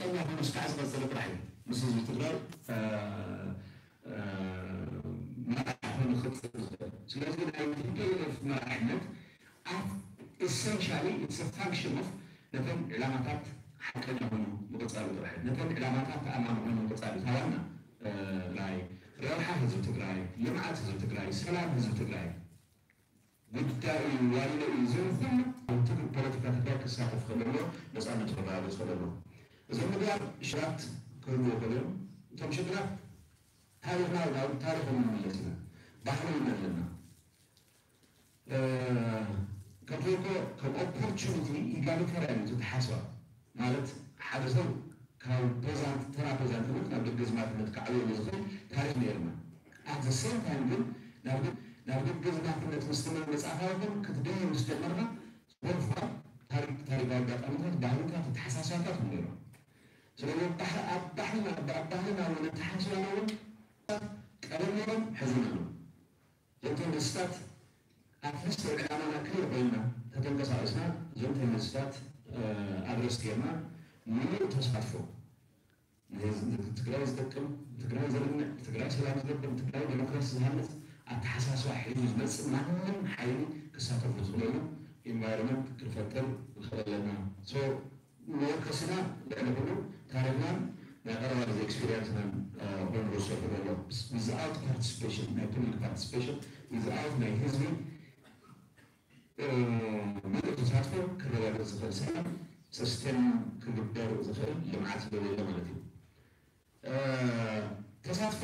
ዳኛ ኮይኑ እስካዕ ዝቐጸለ ጥራሕ እዩ ምስ ህዝቢ ትግራይ መራሕ ኮይኑ ክቕፅል ዝኽእል። ስለዚ ናይ ቲፒኤልኤፍ መራሕነት ኣፍ ኢሰንሻሊ ኢትስ ፋንክሽን ኦፍ ነተን ዕላማታት ሓቀኛ ኮይኑ ምቕፃሉ ጥራሕ እዩ። ነተን ዕላማታት ተኣማኒ ኮይኑ ምቕፃሉ እዩ። ዋና ናይ ረብሓ ህዝቢ ትግራይ፣ ልምዓት ህዝቢ ትግራይ፣ ሰላም ህዝቢ ትግራይ ጉዳይ ዋና እዩ። ዝም ኩሉ ኣብ ትግል ፖለቲካ ትግራይ ክሳተፍ ከለሎ ነፃነቱ ክረጋገፅ ከለሎ እዞም ምግባር ሽራት ክህልዎ ከለዮም እቶም ሽግራት ታሪኽና ናብ ታሪኽ ንምመለስ ኢና። ባህሊ ኣለና። ከምትኮ ከም ኦፖርቹኒቲ ኢጋሊተሪያን እዩ ተሓስባ ማለት ሓደ ሰብ ካብ ፕሬዛንት ተራ ፕሬዛንትነት ናብ ደገዝማትነት ክዓብየሉ ዝኽእል ታሪኽ ነይርና። ኣት ዘ ሴም ታይም ግን ናብ ደገዝማትነት ምስ ተመመፃእካ ይኹን ክትደይ ምስ ጀመርካ ስፖርትፋ ታሪክ ታሪካዊ ኣጋጣሚታት ባህልታት ኣተሓሳስባታት ነይሩ። ስለዚ ኣብ ባህልና ኣብ ባህልና እውን ኣተሓስባና እውን ቀደም ነይሮም ሕዚ ነሎ። ዘንተን ደስታት ኣትሊስት ዕላማና ክሊር ኮይና ተተንቀሳቀስና ዘንተን ደስታት ኣድረስ ጌርና ምሉእ ተሳትፎ ንትግራይ ዝጠቅም ትግራይ ዘልምዕ ትግራይ ሰላም ዝገብር ትግራይ ዴሞክራሲ ዝሃንፅ ኣተሓሳስባ ሒዙ ዝመፅእ ማንም ሓይሊ ክሳተፉ ዝኽእለሉ ኢንቫይሮመንት ክንፈጥር ንኽእል ኣለና። መወከስና ልዕሊ ኩሉ ታሪኽናን ናይ ቀረባ ግዜ ኤክስፒሪየንስናን ኮይኑ ክወሰዱ ዘሎ without participation ናይ ፐብሊክ ፓርቲስፔሽን without ናይ ህዝቢ ምሉእ ተሳትፎ ክረጋገፅ ዝኽእል ሰላም ሰስቴን ክግበር ዝኽእል ልምዓት ስለዘየለ ማለት እዩ። ተሳትፎ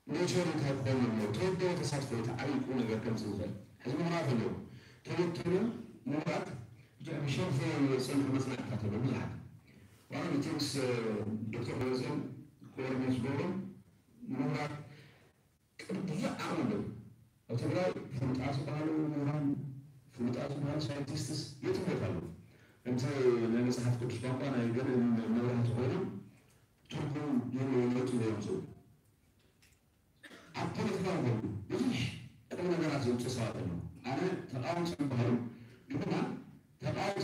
ኔቸሩ እንታይ ክኾን ኣለዎ? ተወደበ ተሳትፎ እቲ ዓብዪ ቁም ነገር ከምፅእ ዝኽእል ሕዚ ምኽንያት ኣለዎ። ተበቲኑ ምሁራት ብሸርፊ ዝፀንሑ መፅናዕትታት ኣለዉ ብዙሓት። ዋላ ሚቲንግስ ዶክተር ደብረፅዮን ኮኦርዲኔት ዝገብሮም ምሁራት ቅድሚ ብዙሕ ዓቕሚ ኣለዉ። ኣብ ትግራይ ፍሉጣት ዝበሃሉ ምሁራን ፍሉጣት ዝበሃሉ ሳይንቲስትስ የትም ቦታ ኣለዉ። ከምቲ ናይ መፅሓፍ ቅዱስ ቋንቋ ናይ ገለ መብራህቲ ኮይኖም ትርጉም የለዎ ለውጢ ዘየምፅኡ ኣብ ፖለቲካ እውን ብዙሕ ጠቕሚ ነገራት ዘምፅኡ ሰባት ኣለዉ። ኣነ ተቃወምቲ ዝበሃሉ ግን ድማ ተቃወምቲ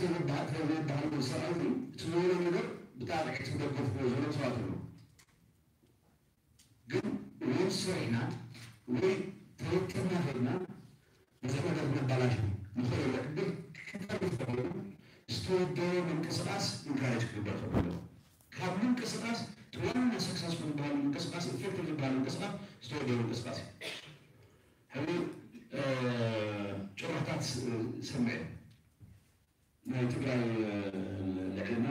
ዘይበሃሉ ሰብኣይ እቲ ዝበሎ ነገር ብጣዕሚ ትደገፍዎ ዝበሎም ሰባት ኣለዉ። ግን ወይ ሰሪሕና ወይ ተወጥርና ከድና ብዙሕ ነገር ክነባላሽ ንኽእል ዕድል ክተርፍ ተኾይኑ ዝተወደበ ምንቅስቃስ ኢንካሬጅ ክግበር ክኽእል ኣለዎ። ካብ ምንቅስቃስ እቲ ዋና ሰክሰስፉል ዝበሃል ምንቅስቃስ ኢፌክቲቭ ዝበሃል ምንቅስቃስ ዝተወደበ ምንቅስቃስ እዩ። ሕዚ ጭርሕታት ሰምዐ ናይ ትግራይ ልዕልና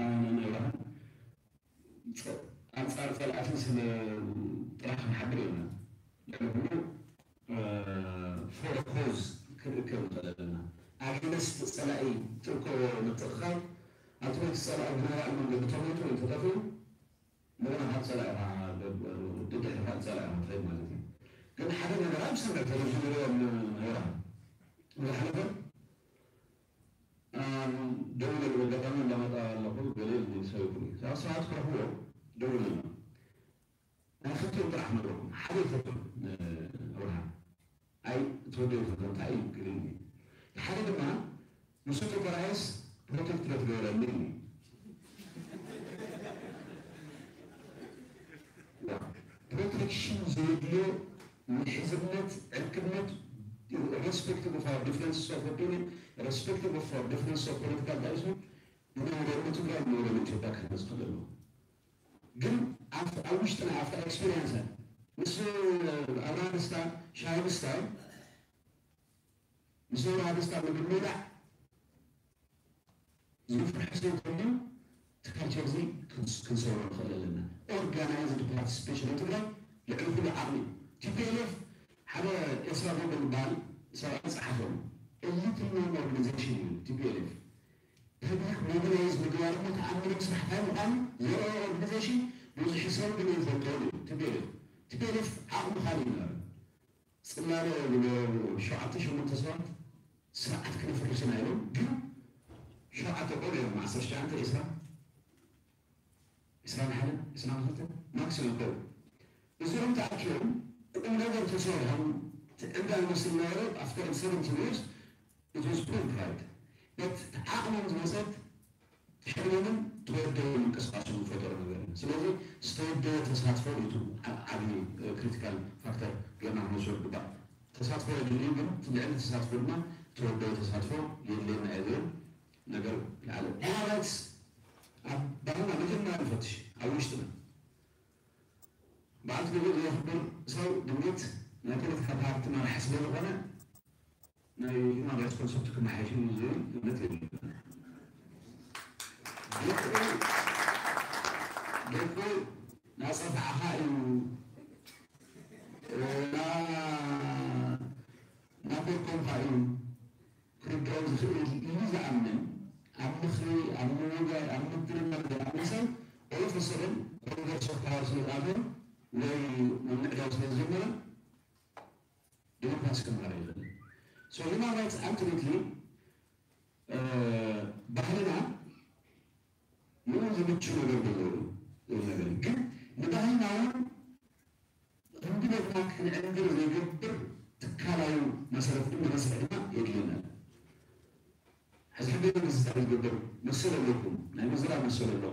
ኣነ ናይ ብርሃን ኣንፃር ፀላእቲ ስለ ጥራሕ ክንሓብር የብልና። ልዕሊ ኩሉ ፎር ኮዝ ክንእከብ ንኽእል ኣለና። ኣገነስት ፀላኢ ትእከቦ ምትእኽኻብ ኣብቲ ናይቲ ፀላኢ ብናይ ባዕሉ መንገዲ ተመይጡ ወይ ተጠፊኡ እንደገና ካብ ፀላኢ ድድሕሪ ካብ ፀላኢ ትኸይድ ማለት እዩ። ግን ሓደ ነገር ኣብ ሰምዕ ቴሌቪዥን ሪኦ ነራ ዝሓለፈ ደውለሉ ኣጋጣሚ እንዳመጣ ኣለኹ ገለ ሰብኩ ሰባት ክረኽብዎ ደውለሉ ናይ ክልቲኦም ጥራሕ ነግረኩም ሓደ ይፈትሑ ኣብርሃም ኣይ ትወደው ይፈትሑ እንታይ እዩ ግልን ሓደ ድማ ንሱ ተተራየስ ፕሮቴክት ዶ ትገብረኒ ፕሮቴክሽን ዘየድልዮ ምሕዝነት ዕርክነት irrespective of our differences of opinion, irrespective of our differences of political ideas, ንወደብ ትግራይ ንወደብ ኢትዮጵያ ክህነፅ ክእል ኣለዎ። ግን ኣብ ውሽጥና ኣብታ ኤክስፔሪንስ ምስ ኣብርሃ ደስታ ሻሂ ምስታይ ምስ ኣብርሃ ደስታ ምግብ ምብላዕ ዝፍርሐ ሰብ እንተልዩ እቲ ካልቸር እዚ ክንሰብሮ ንኽእል ኣለና። ኦርጋናይዝድ ፓርቲስፔሽን ኣብ ትግራይ ልዕሊ ኩሉ ዓቕሚ እዩ። ቲፒኤልኤፍ ሓደ ኤስራ ጎበል ዝበሃል ሰብኣይ ዝፀሓፈሉ ኤሊት ኖን ኦርጋናይዜሽን እዩ ቲፒኤልኤፍ። ፐብሊክ ሞቢላይዝ ምግባር እሞ ተኣምር ምስራሕ እንታይ ምዃኑ ዘርኦ ኦርጋናይዜሽን ብዙሕ ሰብ ግን ይፈልጦ እዩ ቲፒኤልኤፍ። ቲፒኤልኤፍ ዓቕሚ ካልእ ይነበረ ጽላለ ዝነበሩ ሸውዓተ ሸሞንተ ሰባት ስርዓት ክነፍርስ ኢና ኢሎም ግን ሸውዓተ ቆልዑ እዮም ዓሰርተ ትሽዓተ ዒስራ ዒስራን ሓደን ዒስራን ክልተን ማክሲመም ቆልዑ እዚኦም ተኣኪቦም ቁም ነገር ተሰርሖም ትዕዳ ይመስል ነበረ after seventeen years it was proved right but ዓቕሞም ዝመፀት ሕልሞምን ተወደበ ምንቅስቃሶም ዝፈጠሮ ነገር እዩ። ስለዚ ዝተወደበ ተሳትፎ እዩ እቲ ዓ- ዓብዪ ክሪቲካል ፋክተር ጌርና ክንወስዶ ግባእ። ተሳትፎ የድልዩ፣ ግን እቲ ልዕሊ ተሳትፎ ድማ ተወደበ ተሳትፎ የድልየና እዩ ዝብል ነገር ይዓለ። ሂውማን ራይትስ ኣብ ባህልና መጀመርያ ንፈትሽ ኣብ ውሽጥና። በዓልቲ ገዛ ዘየኽብር ሰብ ድንገት ናይ ፖለቲካ ፓርቲ መራሒ ስለ ዝኾነ ናይ ሂውማን ራይትስ ኮንሰፕት ክመሓየሽ እዩ ዝብል እምነት የብለይን። ደቁ ደቁ ናፀፋዕኻ እዩ፣ ናበርኮምካ እዩ ክርዳው ዝኽእል ኢሉ ዝኣምን፣ ኣብ ምኽሪ፣ ኣብ ምውጋይ፣ ኣብ ምድርዳር ዝኣምን ሰብ ኦሎፈሰደን ኦሎፈሰ ፓወር ስለ ዝኣተወ ወይ ምምዕዳው ስለ ዝጀመረ ዲሞክራሲ ክመሃር ይኽእል። So ሂውማን ራይትስ ኣልቲሜትሊ ባህልና ንኡ ዝምቹ ነገር ዘለዎ ዝብል ነገር እዩ። ግን ንባህልና እውን ክንዲ መድረኽ ክንዕንድር ዘይገብር ትካላዊ መሰረት ድማ መስርሕ ድማ የድልየና። ሕዚ ሕገ መንግስቲ ዝገብር መሰል ኣለኩም። ናይ ምዝራብ መሰል ኣሎ፣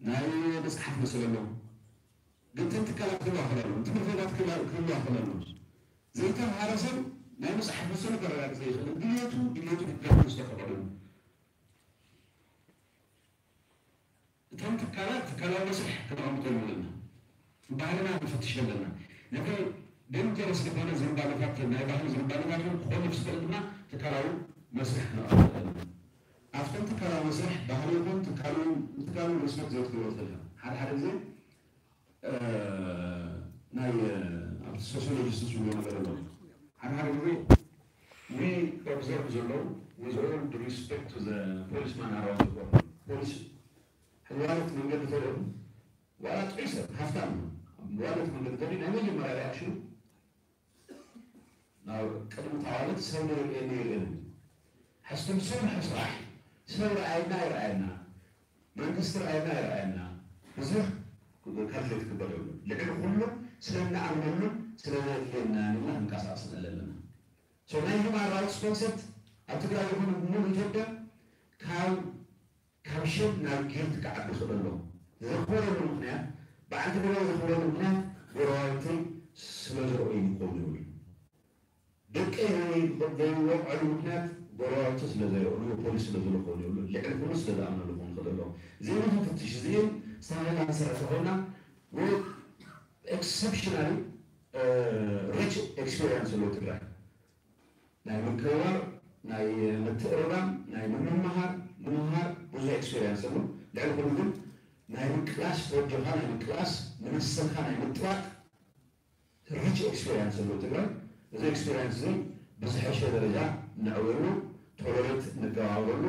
ናይ መፅሓፍ መሰል ኣሎ። ግን እተን ትካላት ክህልዋ ክእል ኣለዎ፣ ትምህርትታት ክህልዋ ክእል ኣለዎ። ዘይተምሃረ ሰብ ናይ መፅሓፍ መሰሉ ከረጋግፀ ይኽእል። ድልየቱ ድልየቱ ህጋዊ ዝተፈቀደሉ እተን ትካላት ትካላዊ መስርሕ ክነቐምጠሉ ኣለና። ባህልና ክንፈትሽ ኣለና። ነቲ ደንጀረስ ዝኾነ ዝንባለታት ናይ ባህሊ ዝንባለታት እውን ክኾልፍ ዝኽእል ድማ ትካላዊ መስርሕ ክነቐምጥ ኣለና። ኣብተን ትካላዊ መስርሕ ባህሊ ይኹን ትካሉ ትካሉ ሪስፔክት ዘይትገብሮ ትኽእል ኢኻ። ሓደ ሓደ ግዜ ናይ ኣብቲ ሶሲዮሎጂስት ዝብሎ ነገር ኣሎ። ሓደ ሓደ ግዜ we observe ዘሎ with all due respect to the policeman around the corner ፖሊስ ሕዋለት መንገዲ ተሪኡ ዋላ ጥዑይ ሰብ ሃፍታም ዋለት መንገዲ ተሪኡ ናይ መጀመርያ ሪኣክሽኑ ናብ ቅድሚ ተዋለት ሰብ ንርእየኒ ይርእየኒ። ሕስቲ ንሰርሖ ስራሕ ሰብ ረኣየና ይረኣየና፣ መንግስቲ ረኣየና ይረኣየና። ብዙሕ ካልኩሌት ክግበር የብሉን። ልዕሊ ኩሉ ስለ እንኣምነሉን ስለ ዘድልየናን ኢና ክንቀሳቐስ ዘለና። So ናይ ሂውማን ራይትስ ኮንሰፕት ኣብ ትግራይ ይኹን ሙሉእ ኢትዮጵያ ካብ ካብ ሸም ናብ ጊልት ክዓቢ ይኽእል ኣሎ። ዘኽበረሉ ምኽንያት በዓልቲ ገዛ ዘኽበረሉ ምኽንያት ጎረባብቲ ስለ ዝረኣዩ ይኸውን ይብል። ደቀይ ዘይወቕዐሉ ምኽንያት ጎረባብቲ ስለ ዘይረኣዩ ፖሊስ ስለ ዝለኾኑ ይብሉ። ልዕሊ ኩሉ ስለ ዝኣምነሉ ክኸውን ይኽእል ኣሎ። ዘይንፍትሽ እዚኦም ዝተፈላለዩ ንሰርሕ ተኾይና ወይ ኤክሰፕሽናሊ ሪች ኤክስፔሪንስ ኣለዎ ትግራይ ናይ ምክብባር ናይ ምትእርራም ናይ ምምሃር ምምሃር ብዙሕ ኤክስፔሪንስ ኣሎ። ልዕሊ ኩሉ ግን ናይ ምቅላስ ተወጀኻ ናይ ምቅላስ ንመሰልካ ናይ ምጥባቅ ሪች ኤክስፔሪንስ ኣሎ ትግራይ። እዚ ኤክስፔሪንስ እዚ ብዝሐሸ ደረጃ ነዕብየሉ፣ ቶለሬት ንገባበረሉ።